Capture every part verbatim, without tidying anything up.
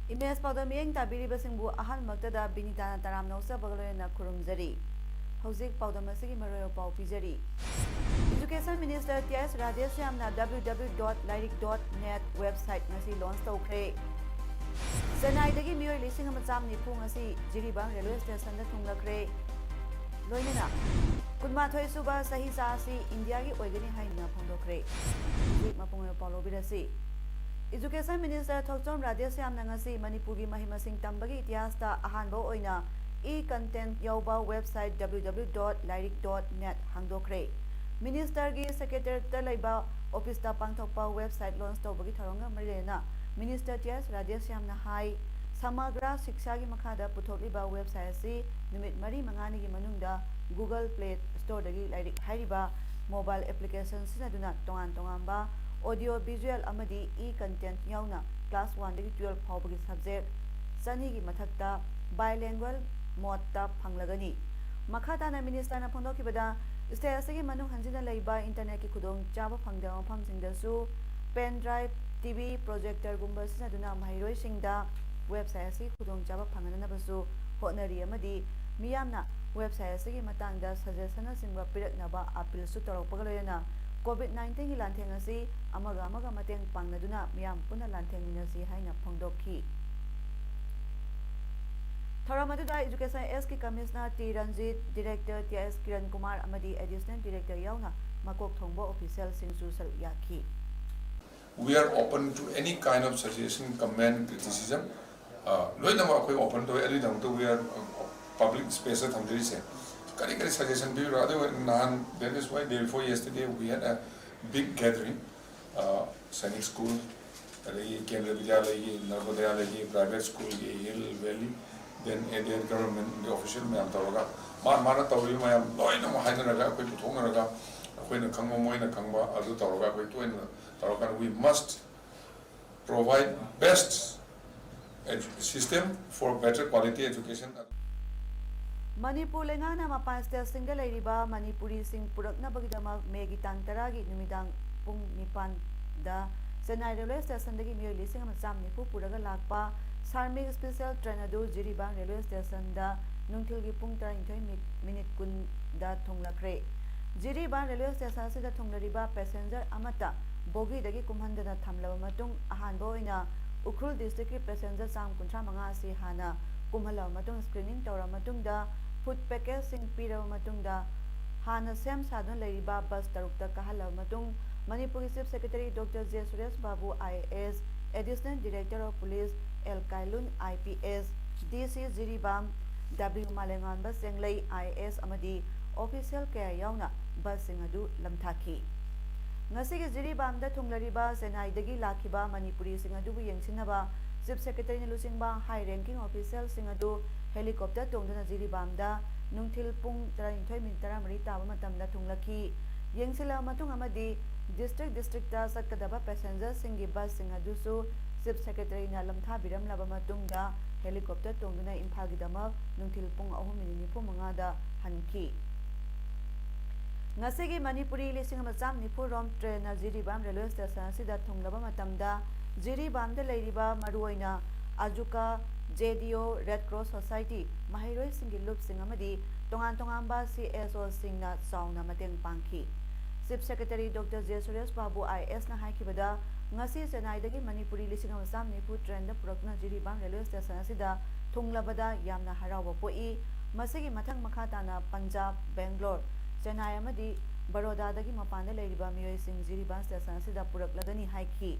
Image ꯄꯥꯎꯗꯝ ꯃꯤꯠꯌꯦꯡ ꯇꯥꯕꯤꯔꯤꯕꯁꯤꯡꯕꯨ ꯑꯍꯥꯟꯕꯃꯛꯇꯗ ꯕꯤꯅꯤꯇꯥꯅ ꯇꯔꯥꯝꯅ ꯑꯣꯛꯆꯕꯒ ꯂꯣꯏꯅꯅ ꯈꯨꯔꯨꯝꯖꯔꯤ꯫ ꯍꯧꯖꯤꯛ ꯄꯥꯎꯗꯝ ꯑꯁꯤꯒꯤ ꯃꯔꯨꯑꯣꯏꯕ ꯄꯥꯎ ꯄꯤꯖꯔꯤ꯫ Education Minister ꯇꯤ ꯑꯦꯁ ꯔꯥꯙꯦꯁ꯭ꯌꯥꯝꯅ W W W dot lairik dot net website ꯉꯁꯤ launch ꯇꯧꯈ꯭ꯔꯦ꯫ ꯆꯦꯟꯅꯥꯏꯗꯒꯤ ꯃꯤꯑꯣꯏ ꯂꯤꯁꯤꯡ ꯑꯃ ꯆꯥꯝ ꯅꯤꯐꯨ ꯉꯁꯤ ꯖꯤꯔꯤꯕꯥꯝ railway stationꯗ ꯊꯨꯡꯂꯈ꯭ꯔꯦ꯫ ꯂꯣꯏꯅꯅ ꯀꯨꯟꯃꯥꯊꯣꯏ ꯁꯨꯕ ꯆꯍꯤꯆꯥ ꯑꯁꯤ ꯏꯟꯗꯤꯌꯥꯒꯤ ꯑꯣꯏꯒꯅꯤ ꯍꯥꯏꯅ ꯐꯣꯡꯗꯣꯛꯈ꯭ꯔꯦ꯫ ꯍꯧꯖꯤꯛ ꯃꯄꯨꯡ ꯑꯣꯏꯕ ꯄꯥꯎ ꯂꯧꯕꯤꯔꯁꯤ꯫ Education Minister ꯊꯣꯛꯆꯣꯝ ꯔꯥꯙꯦꯁ꯭ꯌꯥꯝꯅ ꯉꯁꯤ ꯃꯅꯤꯄꯨꯔꯒꯤ ꯃꯍꯩ ꯃꯁꯤꯡ ꯇꯝꯕꯒꯤ ꯏꯇꯤꯍꯥꯁꯇ ꯑꯍꯥꯟꯕ ꯑꯣꯏꯅ e-content ꯌꯥꯎꯕ website W W W dot lairik dot net ꯍꯥꯡꯗꯣꯛꯈ꯭ꯔꯦ꯫ Ministerꯒꯤ Secretariatꯇ ꯂꯩꯕ officeꯇ ꯄꯥꯡꯊꯣꯛꯄ website launch ꯇꯧꯕꯒꯤ ꯊꯧꯔꯝꯒ ꯃꯔꯤ ꯂꯩꯅꯅ Minister ꯇꯤ ꯑꯦꯁ ꯔꯥꯙꯦꯁ꯭ꯌꯥꯝꯅ ꯍꯥꯏ, ꯁꯃꯒ꯭ꯔꯥ ꯁꯤꯛꯁꯥꯒꯤ ꯃꯈꯥꯗ ꯄꯨꯊꯣꯛꯂꯤꯕ website ꯑꯁꯤ ꯅꯨꯃꯤꯠ ꯃꯔꯤ ꯃꯉꯥꯅꯤꯒꯤ ꯃꯅꯨꯡꯗ Google Play Storeꯗꯒꯤ ꯂꯥꯏꯔꯤꯛ ꯍꯥꯏꯔꯤꯕ mobile application ꯁꯤꯖꯤꯟꯅꯗꯨꯅ ꯇꯣꯉꯥꯟ ꯇꯣꯉꯥꯟꯕ audio visual ꯑꯃꯗꯤ e-content ꯌꯥꯎꯅ class oneꯗꯒꯤ twelve ꯐꯥꯎꯕꯒꯤ subject ꯆꯅꯤꯒꯤ ꯃꯊꯛꯇ bilingual modeꯇ ꯐꯪꯂꯒꯅꯤ꯫ ꯃꯈꯥ ꯇꯥꯅ ministerꯅ ꯐꯣꯡꯗꯣꯛꯈꯤꯕꯗ, state ꯑꯁꯤꯒꯤ ꯃꯅꯨꯡ ꯍꯟꯖꯤꯟꯅ ꯂꯩꯕ internetꯀꯤ ꯈꯨꯗꯣꯡꯆꯥꯕ ꯐꯪꯗꯕ ꯃꯐꯝꯁꯤꯡꯗꯁꯨ pen drive, T V, projectorꯒꯨꯝꯕ ꯁꯤꯖꯤꯟꯅꯗꯨꯅ ꯃꯍꯩꯔꯣꯏꯁꯤꯡꯗ website ꯑꯁꯤ ꯈꯨꯗꯣꯡꯆꯥꯕ ꯐꯪꯍꯟꯅꯕꯁꯨ ꯍꯣꯠꯅꯔꯤ ꯑꯃꯗꯤ ꯃꯤꯌꯥꯝꯅ website ꯑꯁꯤꯒꯤ ꯃꯇꯥꯡꯗ suggestionꯅꯆꯤꯡꯕ ꯄꯤꯔꯛꯅꯕ appealꯁꯨ ꯇꯧꯔꯛꯄꯒ ꯂꯣꯏꯅꯅ COVID nineteenꯒꯤ ꯂꯥꯟꯊꯦꯡ ꯑꯁꯤ ꯑꯃꯒ ꯑꯃꯒ ꯃꯇꯦꯡ ꯄꯥꯡꯅꯗꯨꯅ ꯃꯤꯌꯥꯝ ꯄꯨꯟꯅ ꯂꯥꯟꯊꯦꯡꯃꯤꯟꯅꯁꯤ ꯍꯥꯏꯅ ꯐꯣꯡꯗꯣꯛꯈꯤ꯫ ꯊꯧꯔꯝ ꯑꯗꯨꯗ Education Sꯀꯤ Commissioner T Ranjit, Director T S Kiran Kumar ꯑꯃꯗꯤ Additional Director ꯌꯥꯎꯅ ꯃꯀꯣꯛ ꯊꯣꯡꯕ officialꯁꯤꯡꯁꯨ ꯁꯔꯨꯛ ꯌꯥꯈꯤ꯫ We are open to any kind of suggestion, comment, criticism. ꯑ, ꯂꯣꯏꯅꯃꯛ ꯑꯩꯈꯣꯏ open ꯇꯧꯋꯤ꯫ ꯑꯗꯨꯒꯤꯗꯃꯛꯇ we are, ꯑ, public spaceꯇ ꯊꯝꯖꯔꯤꯁꯦ꯫ ꯀꯔꯤ ꯀꯔꯤ suggestion ꯄꯤꯕꯤꯔꯣ? ꯑꯗꯨꯒ ꯅꯍꯥꯟ, that is why day before yesterday we had a big gathering, ꯑ, Sainik School, ꯑꯗꯒꯤ ꯀꯦꯟꯗ꯭ꯔ ꯕꯤꯗ꯭ꯌꯥꯂꯌꯒꯤ, ꯅꯕꯣꯗꯌꯥꯂꯌꯒꯤ, private schoolꯒꯤ, Hill Valley, then aided governmentꯒꯤ official ꯃꯌꯥꯝ ꯇꯧꯔꯒ, ꯃꯥꯅ ꯃꯥꯅ ꯇꯧꯔꯤꯕ ꯃꯌꯥꯝ ꯂꯣꯏꯅꯃꯛ ꯍꯥꯏꯅꯔꯒ, ꯑꯩꯈꯣꯏ ꯄꯨꯊꯣꯛꯅꯔꯒ, ꯑꯩꯈꯣꯏꯅ ꯈꯪꯕ ꯃꯣꯏꯅ ꯈꯪꯕ ꯑꯗꯨ ꯇꯧꯔꯒ, ꯑꯩꯈꯣꯏ ꯇꯣꯏꯅ ꯇꯧꯔꯀꯥꯟꯗ, we must provide best edu- system for better quality education. Manipur ꯂꯩꯉꯥꯛꯅ ꯃꯄꯥꯟ stateꯁꯤꯡꯗ ꯂꯩꯔꯤꯕ ꯃꯅꯤꯄꯨꯔꯤꯁꯤꯡ ꯄꯨꯔꯛꯅꯕꯒꯤꯗꯃꯛ ꯃꯦꯒꯤ ꯇꯥꯡ ꯇꯔꯥꯒꯤ ꯅꯨꯃꯤꯗꯥꯡ ꯄꯨꯡ ꯅꯤꯄꯥꯟꯗ ꯆꯦꯟꯅꯥꯏ railway stationꯗꯒꯤ ꯃꯤꯑꯣꯏ ꯂꯤꯁꯤꯡ ꯑꯃ ꯆꯥꯝ ꯅꯤꯐꯨ ꯄꯨꯔꯒ ꯂꯥꯛꯄ ꯁꯥꯔꯃꯤꯛ special train ꯑꯗꯨ ꯖꯤꯔꯤꯕꯥꯝ railway stationꯗ ꯅꯨꯡꯊꯤꯜꯒꯤ ꯄꯨꯡ ꯇꯔꯥꯅꯤꯊꯣꯏ ꯃꯤ- minute ꯀꯨꯟꯗ ꯊꯨꯡꯂꯈ꯭ꯔꯦ꯫ ꯖꯤꯔꯤꯕꯥꯝ railway station ꯑꯁꯤꯗ ꯊꯨꯡꯂꯔꯤꯕ passenger ꯑꯃꯠꯇ ꯕꯣꯒꯤꯗꯒꯤ ꯀꯨꯝꯍꯟꯗꯅ ꯊꯝꯂꯕ ꯃꯇꯨꯡ, ꯑꯍꯥꯟꯕ ꯑꯣꯏꯅ ꯎꯈ꯭ꯔꯨꯜ districtꯀꯤ passenger ꯆꯥꯝ ꯀꯨꯟꯊ꯭ꯔꯥ ꯃꯉꯥ ꯑꯁꯤ ꯍꯥꯟꯅ ꯀꯨꯝꯍꯜꯂꯕ ꯃꯇꯨꯡ, screening ꯇꯧꯔꯕ ꯃꯇꯨꯡꯗ, food packageꯁꯤꯡ ꯄꯤꯔꯕ ꯃꯇꯨꯡꯗ, ꯍꯥꯟꯅ ꯁꯦꯝ ꯁꯥꯗꯨꯅ ꯂꯩꯔꯤꯕ bus ꯇꯔꯨꯛꯇ ꯀꯥꯍꯜꯂꯕ ꯃꯇꯨꯡ, ꯃꯅꯤꯄꯨꯔꯒꯤ Chief Secretary Doctor J Suresh Babu, IAS, Additional Director of Police, L ꯀꯥꯏꯂꯨꯟ, IPS, DC Jiribam, W ꯃꯥꯂꯦꯝꯉꯥꯟꯕ ꯆꯦꯡꯂꯩ, IAS, ꯑꯃꯗꯤ official ꯀꯌꯥ ꯌꯥꯎꯅ busꯁꯤꯡ ꯑꯗꯨ ꯂꯝꯊꯥꯈꯤ꯫ ꯉꯁꯤꯒꯤ ꯖꯤꯔꯤꯕꯥꯝꯗ ꯊꯨꯡꯂꯔꯤꯕ ꯆꯦꯟꯅꯥꯏꯗꯒꯤ ꯂꯥꯛꯈꯤꯕ ꯃꯅꯤꯄꯨꯔꯤꯁꯤꯡ ꯑꯗꯨꯕꯨ ꯌꯦꯡꯁꯤꯟꯅꯕ Chief Secretaryꯅ ꯂꯨꯆꯤꯡꯕ high ranking officialꯁꯤꯡ ꯑꯗꯨ helicopter ꯇꯣꯡꯗꯨꯅ ꯖꯤꯔꯤꯕꯥꯝꯗ ꯅꯨꯡꯊꯤꯜ ꯄꯨꯡ ꯇꯔꯥꯅꯤꯊꯣꯏ minute ꯇꯔꯥꯃꯔꯤ ꯇꯥꯕ ꯃꯇꯝꯗ ꯊꯨꯡꯂꯛꯈꯤ꯫ ꯌꯦꯡꯁꯤꯜꯂꯕ ꯃꯇꯨꯡ ꯑꯃꯗꯤ district districtꯇ ꯆꯠꯀꯗꯕ passengerꯁꯤꯡꯒꯤ busꯁꯤꯡ ꯑꯗꯨꯁꯨ Chief Secretaryꯅ ꯂꯝꯊꯥꯕꯤꯔꯝꯂꯕ ꯃꯇꯨꯡꯗ helicopter ꯇꯣꯡꯗꯨꯅ ꯏꯝꯐꯥꯜꯒꯤꯗꯃꯛ ꯅꯨꯡꯊꯤꯜ ꯄꯨꯡ ꯑꯍꯨꯝ minute ꯅꯤꯐꯨ ꯃꯉꯥꯗ ꯍꯟꯈꯤ꯫ ꯉꯁꯤꯒꯤ ꯃꯅꯤꯄꯨꯔꯤ ꯂꯤꯁꯤꯡ ꯑꯃ ꯆꯥꯝ ꯅꯤꯐꯨ ꯔꯣꯝ trainꯅ ꯖꯤꯔꯤꯕꯥꯝ railway station ꯑꯁꯤꯗ ꯊꯨꯡꯂꯕ ꯃꯇꯝꯗ ꯖꯤꯔꯤꯕꯥꯝꯗ ꯂꯩꯔꯤꯕ ꯃꯔꯨꯑꯣꯏꯅ ꯑꯖꯨꯀꯥ, JDO, Red Cross Society, ꯃꯍꯩꯔꯣꯏꯁꯤꯡꯒꯤ ꯂꯨꯞꯁꯤꯡ ꯑꯃꯗꯤ ꯇꯣꯉꯥꯟ ꯇꯣꯉꯥꯟꯕ CSOꯁꯤꯡꯅ ꯆꯥꯎꯅ ꯃꯇꯦꯡ ꯄꯥꯡꯈꯤ꯫ Chief Secretary Doctor J Suresh ꯕꯥꯕꯨ, IASꯅ ꯍꯥꯏꯈꯤꯕꯗ, ꯉꯁꯤ ꯆꯦꯟꯅꯥꯏꯗꯒꯤ ꯃꯅꯤꯄꯨꯔꯤ ꯂꯤꯁꯤꯡ ꯑꯃ ꯆꯥꯝ ꯅꯤꯐꯨ trainꯗ ꯄꯨꯔꯛꯇꯨꯅ ꯖꯤꯔꯤꯕꯥꯝ railway station ꯑꯁꯤꯗ ꯊꯨꯡꯂꯕꯗ ꯌꯥꯝꯅ ꯍꯔꯥꯎꯕ ꯄꯣꯛꯏ꯫ ꯃꯁꯤꯒꯤ ꯃꯊꯪ ꯃꯈꯥ ꯇꯥꯅ ꯄꯟꯖꯥꯕ, ꯕꯦꯡꯒ꯭ꯂꯣꯔ, ꯆꯦꯟꯅꯥꯏ ꯑꯃꯗꯤ ꯕꯔꯣꯗꯥꯗꯒꯤ ꯃꯄꯥꯟꯗ ꯂꯩꯔꯤꯕ ꯃꯤꯑꯣꯏꯁꯤꯡ ꯖꯤꯔꯤꯕꯥꯝ station ꯑꯁꯤꯗ ꯄꯨꯔꯛꯂꯒꯅꯤ ꯍꯥꯏꯈꯤ꯫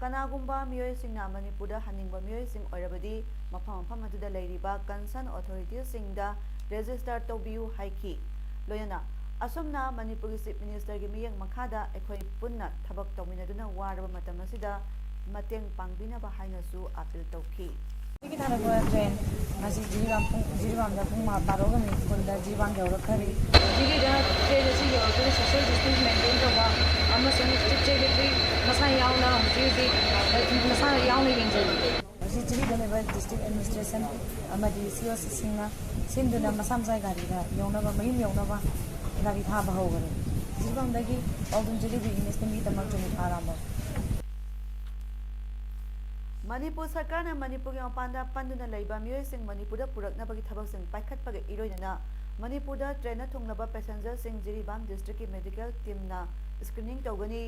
ꯀꯅꯥꯒꯨꯝꯕ ꯃꯤꯑꯣꯏꯁꯤꯡꯅ ꯃꯅꯤꯄꯨꯔꯗ ꯍꯟꯅꯤꯡꯕ ꯃꯤꯑꯣꯏꯁꯤꯡ ꯑꯣꯏꯔꯕꯗꯤ ꯃꯐꯝ ꯃꯐꯝ ꯑꯗꯨꯗ ꯂꯩꯔꯤꯕ concern authorityꯁꯤꯡꯗ register ꯇꯧꯕꯤꯌꯨ ꯍꯥꯏꯈꯤ꯫ ꯂꯣꯏꯅꯅ ꯑꯁꯨꯝꯅ ꯃꯅꯤꯄꯨꯔꯒꯤ Chief Ministerꯒꯤ ꯃꯤꯠꯌꯦꯡ ꯃꯈꯥꯗ ꯑꯩꯈꯣꯏ ꯄꯨꯟꯅ ꯊꯕꯛ ꯇꯧꯃꯤꯟꯅꯗꯨꯅ ꯋꯥꯔꯕ ꯃꯇꯝ ꯑꯁꯤꯗ ꯃꯇꯦꯡ ꯄꯥꯡꯕꯤꯅꯕ ꯍꯥꯏꯅꯁꯨ ꯑꯥꯄꯤꯜ ꯇꯧꯈꯤ꯫ ꯍꯧꯖꯤꯛꯀꯤ ꯊꯥꯔꯛꯄ ꯇ꯭ꯔꯦꯟ ꯉꯁꯤ ꯖꯤꯔꯤꯕꯥꯝ ꯄꯨꯡ ꯖꯤꯔꯤꯕꯥꯝꯗ ꯄꯨꯡ ꯃꯥ- ꯕꯥꯔꯣꯒ ꯃꯤꯅꯤꯠ ꯀꯨꯟꯗ ꯖꯤꯔꯤꯕꯥꯝ ꯌꯧꯔꯛꯈ꯭ꯔꯦ꯫ ꯖꯤꯔꯤꯗ ꯇ꯭ꯔꯦꯟ ꯑꯁꯤ ꯌꯧꯔꯛꯄꯗ ꯁꯣꯁꯤꯌꯦꯜ ꯗꯤꯁꯇꯦꯟꯁ ꯃꯦꯟꯇꯦꯟ ꯇꯧꯕ ꯑꯃꯁꯨꯡ ꯆꯤꯐ ꯁꯦꯀ꯭ꯔꯦꯇꯔꯤ ꯃꯁꯥ ꯌꯥꯎꯅ ꯍꯧꯖꯤꯛ ꯍꯧꯖꯤꯛ ꯃꯁꯥ ꯌꯥꯎꯅ ꯌꯦꯡꯖꯔꯤ꯫ ꯍꯧꯖꯤꯛ ꯖꯤꯔꯤꯗ ꯂꯩꯕ ꯗꯤꯁꯇ꯭ꯔꯤꯛ ꯑꯦꯗꯃꯤꯅꯤꯁꯇ꯭ꯔꯦꯁꯟ ꯑꯃꯗꯤ ꯁꯤ ꯑꯣ ꯁꯤꯁꯤꯡꯅ ꯁꯤꯟꯗꯨꯅ ꯃꯁꯥ ꯃꯁꯥꯒꯤ ꯒꯥꯔꯤꯗ ꯌꯧꯅꯕ ꯃꯌꯨꯝ ꯌꯧꯅꯕ ꯒꯥꯔꯤ ꯊꯥꯕ ꯍꯧꯈꯔꯦ꯫ ꯖꯤꯔꯤꯕꯥꯝꯗꯒꯤ ꯄꯥꯎꯗꯝ ꯖꯤꯔꯤ ꯕꯤꯖꯤꯅꯦꯁ ꯃꯤꯒꯤꯗꯃꯛ ꯆꯨꯝꯃꯤ ꯊꯥꯔꯥꯝꯕ꯫ ꯃꯅꯤꯄꯨꯔ ꯁꯔꯀꯥꯔꯅ ꯃꯅꯤꯄꯨꯔꯒꯤ ꯃꯄꯥꯟꯗ ꯄꯟꯗꯨꯅ ꯂꯩꯕ ꯃꯤꯑꯣꯏꯁꯤꯡ ꯃꯅꯤꯄꯨꯔꯗ ꯄꯨꯔꯛꯅꯕꯒꯤ ꯊꯕꯛꯁꯤꯡ ꯄꯥꯏꯈꯠꯄꯒ ꯏꯔꯣꯏꯅꯅ ꯃꯅꯤꯄꯨꯔꯗ ꯇ꯭ꯔꯦꯟꯗ ꯊꯨꯡꯂꯕ ꯄꯦꯁꯦꯟꯖꯔꯁꯤꯡ ꯖꯤꯔꯤꯕꯥꯝ ꯗꯤꯁꯇ꯭ꯔꯤꯛꯀꯤ ꯃꯦꯗꯤꯀꯦꯜ ꯇꯤꯝꯅ ꯁ꯭ꯀ꯭ꯔꯤꯅꯤꯡ ꯇꯧꯒꯅꯤ꯫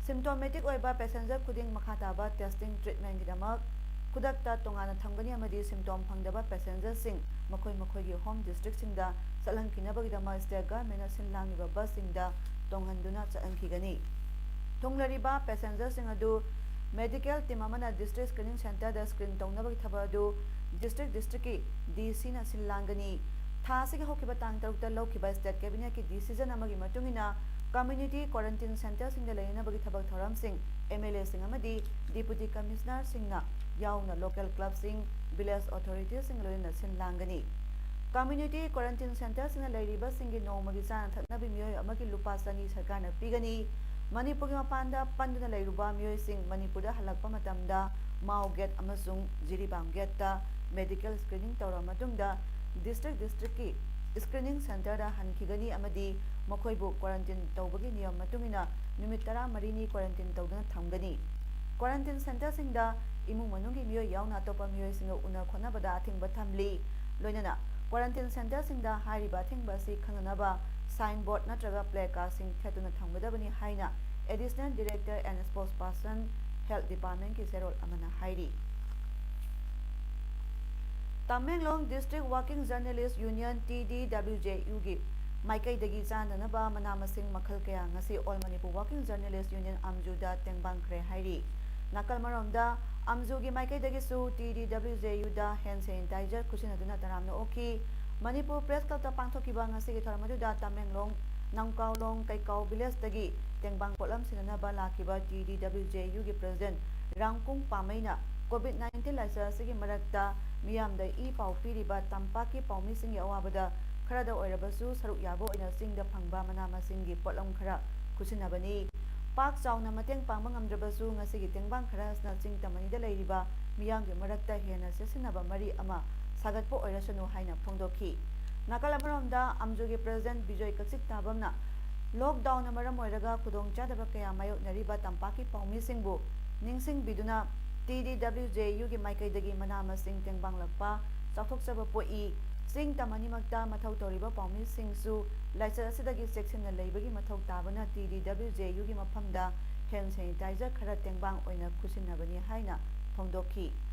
ꯁꯤꯝꯇꯣꯃꯦꯇꯤꯛ ꯑꯣꯏꯕ ꯄꯦꯁꯦꯟꯖꯔ ꯈꯨꯗꯤꯡ ꯃꯈꯥ ꯇꯥꯕ ꯇꯦꯁꯇꯤꯡ ꯇ꯭ꯔꯤꯠꯃꯦꯟꯒꯤꯗꯃꯛ ꯈꯨꯗꯛꯇ ꯇꯣꯉꯥꯟꯅ ꯊꯝꯒꯅꯤ ꯑꯃꯗꯤ ꯁꯤꯝꯇꯣꯝ ꯐꯪꯗꯕ ꯄꯦꯁꯦꯟꯖꯔꯁꯤꯡ ꯃꯈꯣꯏ ꯃꯈꯣꯏꯒꯤ ꯍꯣꯝ ꯗꯤꯁꯇ꯭ꯔꯤꯛꯁꯤꯡꯗ ꯆꯠꯍꯟꯈꯤꯅꯕꯒꯤꯗꯃꯛ ꯁ꯭ꯇꯦꯠ ꯒꯚꯔꯟꯃꯦꯟꯠꯅ ꯁꯤꯟ ꯂꯥꯡꯂꯤꯕ ꯕꯁꯁꯤꯡꯗ ꯇꯣꯡꯍꯟꯗꯨꯅ ꯆꯠꯍꯟꯈꯤꯒꯅꯤ꯫ ꯊꯨꯡꯂꯔꯤꯕ ꯄꯦꯁꯦꯟꯖꯔꯁꯤꯡ ꯑꯗꯨ ꯃꯦꯗꯤꯀꯦꯜ ꯇꯤꯝ ꯑꯃꯅ ꯗꯤꯁꯇ꯭ꯔꯤꯛ ꯁ꯭ꯀ꯭ꯔꯤꯅꯤꯡ ꯁꯦꯟꯇꯔꯗ ꯁ꯭ꯀ꯭ꯔꯤꯟ ꯇꯧꯅꯕꯒꯤ ꯊꯕꯛ ꯑꯗꯨ ꯗꯤꯁꯇ꯭ꯔꯤꯛ ꯗꯤꯁꯇ꯭ꯔꯤꯛꯀꯤ ꯗꯤ ꯁꯤꯅ ꯁꯤꯟ ꯂꯥꯡꯒꯅꯤ꯫ ꯊꯥ ꯑꯁꯤꯒꯤ ꯍꯧꯈꯤꯕ ꯇꯥꯡ ꯇꯔꯨꯛꯇ ꯂꯧꯈꯤꯕ ꯁ꯭ꯇꯦꯠ ꯀꯦꯕꯤꯅꯦꯠꯀꯤ ꯗꯤꯁꯤꯖꯟ ꯑꯃꯒꯤ ꯃꯇꯨꯡ ꯏꯟꯅ ꯀꯝꯃ꯭ꯌꯨꯅꯤꯇꯤ ꯀ꯭ꯋꯥꯔꯟꯇꯤꯟ ꯁꯦꯟꯇꯔꯁꯤꯡꯗ ꯂꯩꯅꯅꯕꯒꯤ ꯊꯕꯛ ꯊꯧꯔꯝꯁꯤꯡ ꯑꯦꯝ ꯑꯦꯜ ꯑꯦꯁꯤꯡ ꯑꯃꯗꯤ ꯗꯤꯄꯨꯇꯤ ꯀꯃꯤꯁꯅꯔꯁꯤꯡꯅ ꯌꯥꯎꯅ ꯂꯣꯀꯦꯜ ꯀ꯭ꯂꯕꯁꯤꯡ, ꯚꯤꯂꯦꯖ ꯑꯣꯊꯣꯔꯤꯇꯤꯁꯤꯡꯒ ꯂꯣꯏꯅꯅ ꯁꯤꯟ ꯂꯥꯡꯒꯅꯤ꯫ ꯀꯝꯃ꯭ꯌꯨꯅꯤꯇꯤ ꯀ꯭ꯋꯥꯔꯟꯇꯤꯟ ꯁꯦꯟꯇꯔꯁꯤꯡꯗ ꯂꯩꯔꯤꯕꯁꯤꯡꯒꯤ ꯅꯣꯡꯃꯒꯤ ꯆꯥꯅ ꯊꯛꯅꯕꯒꯤ ꯃꯤꯑꯣꯏ ꯑꯃꯒꯤ ꯂꯨꯄꯥ ꯆꯅꯤ ꯁꯔꯀꯥꯔꯅ ꯄꯤꯒꯅꯤ꯫ ꯃꯅꯤꯄꯨꯔꯒꯤ ꯃꯄꯥꯟꯗ ꯄꯟꯗꯨꯅ ꯂꯩꯔꯨꯕ ꯃꯤꯑꯣꯏꯁꯤꯡ ꯃꯅꯤꯄꯨꯔꯗ ꯍꯜꯂꯛꯄ ꯃꯇꯝꯗ ꯃꯥꯎ ꯒꯦꯠ ꯑꯃꯁꯨꯡ ꯖꯤꯔꯤꯕꯥꯝ ꯒꯦꯠꯇ ꯃꯦꯗꯤꯀꯦꯜ ꯁ꯭ꯀ꯭ꯔꯤꯅꯤꯡ ꯇꯧꯔꯕ ꯃꯇꯨꯡꯗ ꯗꯤꯁꯇ꯭ꯔꯤꯛ ꯗꯤꯁꯇ꯭ꯔꯤꯛꯀꯤ ꯁ꯭ꯀ꯭ꯔꯤꯅꯤꯡ ꯁꯦꯟꯇꯔꯗ ꯍꯟꯈꯤꯒꯅꯤ ꯑꯃꯗꯤ ꯃꯈꯣꯏꯕꯨ ꯀ꯭ꯋꯥꯔꯟꯇꯤꯟ ꯇꯧꯕꯒꯤ ꯅꯤꯌꯝ ꯃꯇꯨꯡ ꯏꯟꯅ ꯅꯨꯃꯤꯠ ꯇꯔꯥꯃꯔꯤꯅꯤ ꯀ꯭ꯋꯥꯔꯟꯇꯤꯟ ꯇꯧꯗꯨꯅ ꯊꯝꯒꯅꯤ꯫ ꯀ꯭ꯋꯥꯔꯟꯇꯤꯟ ꯁꯦꯟꯇꯔꯁꯤꯡꯗ ꯏꯃꯨꯡ ꯃꯅꯨꯡꯒꯤ ꯃꯤꯑꯣꯏ ꯌꯥꯎꯅ ꯑꯇꯣꯞꯄ ꯃꯤꯑꯣꯏꯁꯤꯡꯒ ꯎꯅ ꯈꯣꯠꯅꯕꯗ ꯑꯊꯤꯡꯕ ꯊꯝꯂꯤ꯫ ꯂꯣꯏꯅꯅ ꯀ꯭ꯋꯥꯔꯟꯇꯤꯟ ꯁꯦꯟꯇꯔꯁꯤꯡꯗ ꯍꯥꯏꯔꯤꯕ ꯑꯊꯤꯡꯕ ꯑꯁꯤ ꯈꯪꯅꯅꯕ ꯁꯥꯏꯟ ꯕꯣꯔꯗ ꯅꯠꯇ꯭ꯔꯒ ꯄ꯭ꯂꯦ ꯀꯥꯔꯗꯁꯤꯡ ꯊꯦꯠꯇꯨꯅ ꯊꯝꯒꯗꯕꯅꯤ ꯍꯥꯏꯅ additional director and spokesperson health ꯗꯤꯄꯥꯔꯠꯃꯦꯟꯠꯀꯤ ꯆꯦꯔꯣꯜ ꯑꯃꯅ ꯍꯥꯏꯔꯤ꯫ Tamenglong district working journalists union, T D W J ꯌꯨꯒꯤ ꯃꯥꯏꯀꯩꯗꯒꯤ ꯆꯥꯅꯅꯕ ꯃꯅꯥ ꯃꯁꯤꯡ ꯃꯈꯜ ꯀꯌꯥ ꯉꯁꯤ all Manipur working journalists union, ꯑꯝꯖꯨꯗ ꯇꯦꯡꯕꯥꯡꯈ꯭ꯔꯦ ꯍꯥꯏꯔꯤ꯫ ꯅꯥꯀꯜ ꯑꯃꯔꯣꯝꯗ, ꯑꯝꯖꯨꯒꯤ ꯃꯥꯏꯀꯩꯗꯒꯤꯁꯨ ꯇꯤ ꯗꯤ ꯗꯕ꯭ꯂꯤꯎ ꯖꯦ ꯌꯨꯗ ꯍꯦꯟ ꯁꯦꯅꯤꯇꯥꯏꯖꯔ ꯈꯨꯠꯁꯤꯟꯅꯗꯨꯅ ꯇꯔꯥꯝꯅ ꯑꯣꯛꯈꯤ꯫ ꯃꯅꯤꯄꯨꯔ ꯄ꯭ꯔꯦꯁ ꯀ꯭ꯂꯕꯇ ꯄꯥꯡꯊꯣꯛꯈꯤꯕ ꯉꯁꯤꯒꯤ ꯊꯧꯔꯝ ꯑꯗꯨꯗ ꯇꯃꯦꯡꯂꯣꯡ ꯅꯝꯀꯥꯎꯂꯣꯡ ꯀꯩꯀꯥꯎ ꯚꯤꯂꯦꯖꯇꯒꯤ ꯇꯦꯡꯕꯥꯡ ꯄꯣꯠꯂꯝ ꯁꯤꯟꯅꯅꯕ ꯂꯥꯛꯈꯤꯕ ꯇꯤ ꯗꯤ ꯗꯕ꯭ꯂꯤꯎ ꯖꯦ ꯌꯨꯒꯤ ꯄ꯭ꯔꯁꯤꯗꯦꯟꯠ ꯔꯥꯝꯀꯨꯡ ꯄꯥꯃꯩꯅ ꯀꯣꯚꯤꯗ ꯅꯥꯏꯟꯇꯤꯟ ꯂꯥꯏꯆꯠ ꯑꯁꯤꯒꯤ ꯃꯔꯛꯇ ꯃꯤꯌꯥꯝꯗ ꯏ ꯄꯥꯎ ꯄꯤꯔꯤꯕ ꯇꯝꯄꯥꯛꯀꯤ ꯄꯥꯎꯃꯤꯁꯤꯡꯒꯤ ꯑꯋꯥꯕꯗ ꯈꯔꯗ ꯑꯣꯏꯔꯕꯁꯨ ꯁꯔꯨꯛ ꯌꯥꯕ ꯑꯣꯏꯅ ꯆꯤꯡꯗ ꯐꯪꯕ ꯃꯅꯥ ꯃꯁꯤꯡꯒꯤ ꯄꯣꯠꯂꯝ ꯈꯔ ꯈꯨꯠꯁꯤꯟꯅꯕꯅꯤ꯫ ꯄꯥꯛ ꯆꯥꯎꯅ ꯃꯇꯦꯡ ꯄꯥꯡꯕ ꯉꯝꯗ꯭ꯔꯕꯁꯨ ꯉꯁꯤꯒꯤ ꯇꯦꯡꯕꯥꯡ ꯈꯔ ꯑꯁꯤꯅ ꯆꯤꯡ ꯇꯝ ꯑꯅꯤꯗ ꯂꯩꯔꯤꯕ ꯃꯤꯌꯥꯝꯒꯤ ꯃꯔꯛꯇ ꯍꯦꯟꯅ ꯆꯦꯠꯁꯤꯟꯅꯕ ꯃꯔꯤ ꯑꯃ ꯁꯥꯒꯠꯄ ꯑꯣꯏꯔꯁꯅꯨ ꯍꯥꯏꯅ ꯐꯣꯡꯗꯣꯛꯈꯤ꯫ ꯅꯥꯀꯜ ꯑꯃꯔꯣꯝꯗ ꯑꯝꯖꯨꯒꯤ ꯄ꯭ꯔꯁꯤꯗꯦꯟꯠ ꯕꯤꯖꯣꯏ ꯀꯛꯆꯤꯛ ꯇꯥꯕꯝꯅ ꯂꯣꯛꯗꯥꯎꯟꯅ ꯃꯔꯝ ꯑꯣꯏꯔꯒ ꯈꯨꯗꯣꯡꯆꯥꯗꯕ ꯀꯌꯥ ꯃꯥꯌꯣꯛꯅꯔꯤꯕ ꯇꯝꯄꯥꯛꯀꯤ ꯄꯥꯎꯃꯤꯁꯤꯡꯕꯨ ꯅꯤꯡꯁꯤꯡꯕꯤꯗꯨꯅ ꯇꯤ ꯗꯤ ꯗꯕ꯭ꯂꯤꯎ ꯖꯦ ꯌꯨꯒꯤ ꯃꯥꯏꯀꯩꯗꯒꯤ ꯃꯅꯥ ꯃꯁꯤꯡ ꯇꯦꯡꯕꯥꯡꯂꯛꯄ, ꯆꯥꯎꯊꯣꯛꯆꯕ ꯄꯣꯛꯏ꯫ ꯆꯤꯡ ꯇꯝ ꯑꯅꯤꯃꯛꯇ ꯃꯊꯧ ꯇꯧꯔꯤꯕ ꯄꯥꯎꯃꯤꯁꯤꯡꯁꯨ ꯂꯥꯏꯆꯠ ꯑꯁꯤꯗꯒꯤ ꯆꯦꯛꯁꯤꯟꯅ ꯂꯩꯕꯒꯤ ꯃꯊꯧ ꯇꯥꯕꯅ ꯇꯤ ꯗꯤ ꯗꯕ꯭ꯂꯤꯎ ꯖꯦ ꯌꯨꯒꯤ ꯃꯐꯝꯗ ꯍꯦꯟ ꯁꯦꯅꯤꯇꯥꯏꯖꯔ ꯈꯔ ꯇꯦꯡꯕꯥꯡ ꯑꯣꯏꯅ ꯈꯨꯠꯁꯤꯟꯅꯕꯅꯤ ꯍꯥꯏꯅ ꯐꯣꯡꯗꯣꯛꯈꯤ꯫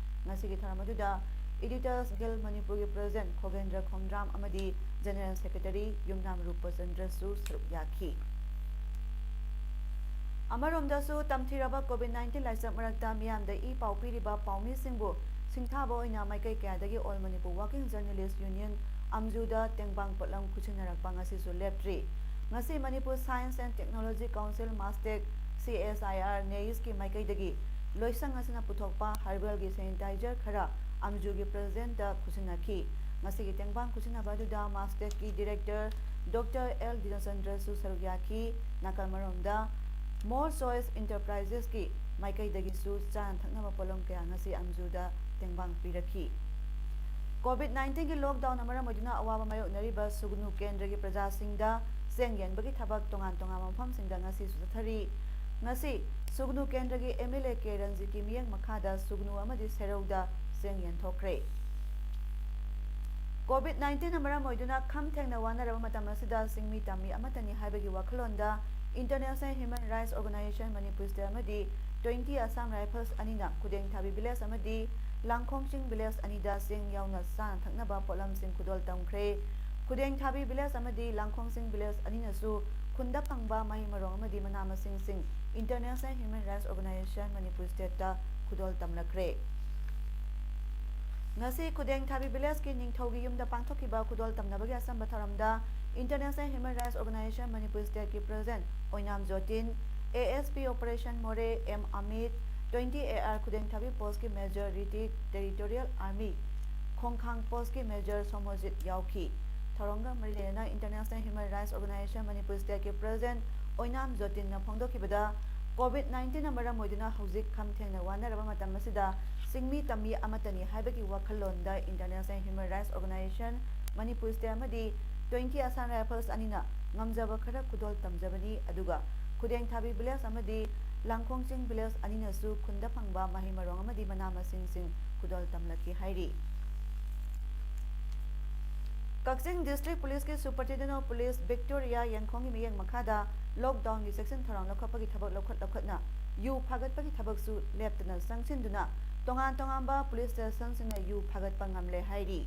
ꯉꯁꯤꯒꯤ ꯊꯧꯔꯝ ꯑꯗꯨꯗ ꯏꯗꯤꯇꯔꯁ ꯒꯤꯜ ꯃꯅꯤꯄꯨꯔꯒꯤ ꯄ꯭ꯔꯁꯤꯗꯦꯟꯠ ꯈꯣꯒꯦꯟꯗ꯭ꯔ ꯈꯣꯡꯗ꯭ꯔꯥꯝ ꯑꯃꯗꯤ ꯖꯦꯅꯔꯦꯜ ꯁꯦꯀ꯭ꯔꯦꯇꯔꯤ ꯌꯨꯝꯅꯥꯝ ꯔꯨꯄꯆꯟꯗ꯭ꯔꯁꯨ ꯁꯔꯨꯛ ꯌꯥꯈꯤ꯫ ꯑꯃꯔꯣꯝꯗꯁꯨ ꯇꯝꯊꯤꯔꯕ ꯀꯣꯚꯤꯗ ꯅꯥꯏꯟꯇꯤꯟ ꯂꯥꯏꯆꯠ ꯃꯔꯛꯇ ꯃꯤꯌꯥꯝꯗ ꯏ ꯄꯥꯎ ꯄꯤꯔꯤꯕ ꯄꯥꯎꯃꯤꯁꯤꯡꯕꯨ ꯁꯤꯡꯊꯥꯕ ꯑꯣꯏꯅ ꯃꯥꯏꯀꯩ ꯀꯌꯥꯗꯒꯤ all Manipur working journalists union ꯑꯝꯖꯨꯗ ꯇꯦꯡꯕꯥꯡ ꯄꯣꯠꯂꯝ ꯈꯨꯠꯁꯤꯟꯅꯔꯛꯄ ꯉꯁꯤꯁꯨ ꯂꯦꯞꯇ꯭ꯔꯤ꯫ ꯉꯁꯤ Manipur science and technology council MASTEC C S I R ꯅꯦꯏꯁꯀꯤ ꯃꯥꯏꯀꯩꯗꯒꯤ ꯂꯣꯏꯁꯪ ꯑꯁꯤꯅ ꯄꯨꯊꯣꯛꯄ ꯍꯔꯕꯦꯜꯒꯤ ꯁꯦꯅꯤꯇꯥꯏꯖꯔ ꯈꯔ ꯑꯝꯖꯨꯒꯤ ꯄ꯭ꯔꯁꯤꯗꯦꯟꯠꯇ ꯈꯨꯠꯁꯤꯟꯅꯈꯤ꯫ ꯉꯁꯤꯒꯤ ꯇꯦꯡꯕꯥꯡ ꯈꯨꯠꯁꯤꯟꯅꯕ ꯑꯗꯨꯗ ꯃꯥꯁꯇꯦꯛꯀꯤ ꯗꯤꯔꯦꯛꯇꯔ ꯗꯣꯛꯇꯔ ꯑꯦꯜ ꯗꯤꯅꯆꯟꯗ꯭ꯔꯁꯨ ꯁꯔꯨꯛ ꯌꯥꯈꯤ꯫ ꯅꯥꯀꯜ ꯑꯃꯔꯣꯝꯗ ꯃꯣꯔ ꯆꯣꯏꯁ ꯏꯟꯇꯔꯄ꯭ꯔꯥꯏꯖꯦꯁꯀꯤ ꯃꯥꯏꯀꯩꯗꯒꯤꯁꯨ ꯆꯥꯅ ꯊꯛꯅꯕ ꯄꯣꯠꯂꯝ ꯀꯌꯥ ꯉꯁꯤ ꯑꯝꯖꯨꯗ ꯇꯦꯡꯕꯥꯡ ꯄꯤꯔꯛꯈꯤ꯫ ꯀꯣꯚꯤꯗ ꯅꯥꯏꯟꯇꯤꯟꯒꯤ ꯂꯣꯛꯗꯥꯎꯟꯅ ꯃꯔꯝ ꯑꯣꯏꯗꯨꯅ ꯑꯋꯥꯕ ꯃꯥꯌꯣꯛꯅꯔꯤꯕ ꯁꯨꯒꯅꯨ ꯀꯦꯟꯗ꯭ꯔꯒꯤ ꯄ꯭ꯔꯖꯥꯁꯤꯡꯗ ꯆꯦꯡ ꯌꯦꯟꯕꯒꯤ ꯊꯕꯛ ꯇꯣꯉꯥꯟ ꯇꯣꯉꯥꯟꯕ ꯃꯐꯝꯁꯤꯡꯗ ꯉꯁꯤꯁꯨ ꯆꯠꯊꯔꯤ꯫ ꯉꯁꯤ ꯁꯨꯒꯅꯨ ꯀꯦꯟꯗ꯭ꯔꯒꯤ ꯑꯦꯝ ꯑꯦꯜ ꯑꯦ ꯀꯦ ꯔꯟꯖꯤꯠꯀꯤ ꯃꯤꯠꯌꯦꯡ ꯃꯈꯥꯗ ꯁꯨꯒꯅꯨ ꯑꯃꯗꯤ ꯁꯦꯔꯧꯗ ꯆꯦꯡ ꯌꯦꯟꯊꯣꯛꯈ꯭ꯔꯦ꯫ ꯀꯣꯚꯤꯗ ꯅꯥꯏꯟꯇꯤꯟꯅ ꯃꯔꯝ ꯑꯣꯏꯗꯨꯅ ꯈꯝ ꯊꯦꯡꯅ ꯋꯥꯅꯔꯕ ꯃꯇꯝ ꯑꯁꯤꯗ ꯆꯤꯡꯃꯤ ꯇꯝꯃꯤ ꯑꯃꯠꯇꯅꯤ ꯍꯥꯏꯕꯒꯤ ꯋꯥꯈꯜꯂꯣꯟꯗ international human rights organisation Manipur state ꯑꯃꯗꯤ ꯇ꯭ꯋꯦꯟꯇꯤ ꯑꯁꯥꯝ ꯔꯥꯏꯐꯜꯁ ꯑꯅꯤꯅ ꯈꯨꯗꯦꯡ ꯊꯥꯕꯤ ꯚꯤꯂꯦꯖ ꯑꯃꯗꯤ ꯂꯥꯡꯈꯣꯡ ꯆꯤꯡ ꯚꯤꯂꯦꯖ ꯑꯅꯤꯗ ꯆꯦꯡ ꯌꯥꯎꯅ ꯆꯥꯅ ꯊꯛꯅꯕ ꯄꯣꯠꯂꯝꯁꯤꯡ ꯈꯨꯗꯣꯜ ꯇꯝꯈ꯭ꯔꯦ꯫ ꯈꯨꯗꯦꯡ ꯊꯥꯕꯤ ꯚꯤꯂꯦꯖ ꯑꯃꯗꯤ ꯂꯥꯡꯈꯣꯡ ꯆꯤꯡ ꯚꯤꯂꯦꯖ ꯑꯅꯤꯅꯁꯨ ꯈꯨꯟꯗ ꯐꯪꯕ ꯃꯍꯩ ꯃꯔꯣꯡ ꯑꯃꯗꯤ ꯃꯅꯥ ꯃꯁꯤꯡꯁꯤꯡ international human rights organisation Manipur ꯁ꯭ꯇꯦꯠꯇ ꯈꯨꯗꯣꯜ ꯇꯝꯂꯛꯈ꯭ꯔꯦ꯫ ꯉꯁꯤ ꯈꯨꯗꯦꯡ ꯊꯥꯕꯤ ꯚꯤꯂꯦꯖꯀꯤ ꯅꯤꯡꯊꯧꯒꯤ ꯌꯨꯝꯗ ꯄꯥꯡꯊꯣꯛꯈꯤꯕ ꯈꯨꯗꯣꯜ ꯇꯝꯅꯕꯒꯤ ꯑꯆꯝꯕ ꯊꯧꯔꯝꯗ International Human Rights Organization Manipur Stateꯀꯤ President Oinam ꯖꯣꯇꯤꯟ, A S P Operation Moreh M Amit, twenty A R ꯈꯨꯗꯦꯡꯊꯥꯕꯤ Postꯀꯤ Major Hrithik, Territorial Army ꯈꯣꯡꯈꯥꯡ Postꯀꯤ Major ꯁꯣꯃꯣꯖꯤꯠ ꯌꯥꯎꯈꯤ꯫ ꯊꯧꯔꯝꯒ ꯃꯔꯤ ꯂꯩꯅꯅ International Human Rights Organization Manipur Stateꯀꯤ President ꯑꯣꯏꯅꯥꯝ ꯖꯣꯇꯤꯟꯅ ꯐꯣꯡꯗꯣꯛꯈꯤꯕꯗ, COVID nineteenꯅ ꯃꯔꯝ ꯑꯣꯏꯗꯨꯅ ꯍꯧꯖꯤꯛ ꯈꯝ ꯊꯦꯡꯅ ꯋꯥꯅꯔꯕ ꯃꯇꯝ ꯑꯁꯤꯗ ꯆꯤꯡꯃꯤ ꯇꯝꯃꯤ ꯑꯃꯠꯇꯅꯤ ꯍꯥꯏꯕꯒꯤ ꯋꯥꯈꯜꯂꯣꯟꯗ International Human Rights Organization Manipur State ꯑꯃꯗꯤ twenty Assam Rifles ꯑꯅꯤꯅ ꯉꯝꯖꯕ ꯈꯔ ꯈꯨꯗꯣꯜ ꯇꯝꯖꯕꯅꯤ, ꯑꯗꯨꯒ ꯈꯨꯗꯦꯡꯊꯥꯕꯤ Village ꯑꯃꯗꯤ ꯂꯥꯡꯈꯣꯡ ꯆꯤꯡ Village ꯑꯅꯤꯅꯁꯨ ꯈꯨꯟꯗ ꯐꯪꯕ ꯃꯍꯩ ꯃꯔꯣꯡ ꯑꯃꯗꯤ ꯃꯅꯥ ꯃꯁꯤꯡꯁꯤꯡ ꯈꯨꯗꯣꯜ ꯇꯝꯂꯛꯈꯤ ꯍꯥꯏꯔꯤ꯫ ꯀꯛꯆꯤꯡ District Policeꯀꯤ Superintendent of Police Victoria ꯌꯦꯡꯈꯣꯡꯒꯤ ꯃꯤꯠꯌꯦꯡ ꯃꯈꯥꯗ lockdownꯒꯤ ꯆꯦꯛꯁꯤꯟ ꯊꯧꯔꯥꯡ ꯂꯧꯈꯠꯄꯒꯤ ꯊꯕꯛ ꯂꯧꯈꯠ ꯂꯧꯈꯠꯅ ꯌꯨ ꯐꯥꯒꯠꯄꯒꯤ ꯊꯕꯛꯁꯨ ꯂꯦꯞꯇꯅ ꯆꯪꯁꯤꯟꯗꯨꯅ ꯇꯣꯉꯥꯟ ꯇꯣꯉꯥꯟꯕ police stationꯁꯤꯡꯅ ꯌꯨ ꯐꯥꯒꯠꯄ ꯉꯝꯂꯦ ꯍꯥꯏꯔꯤ꯫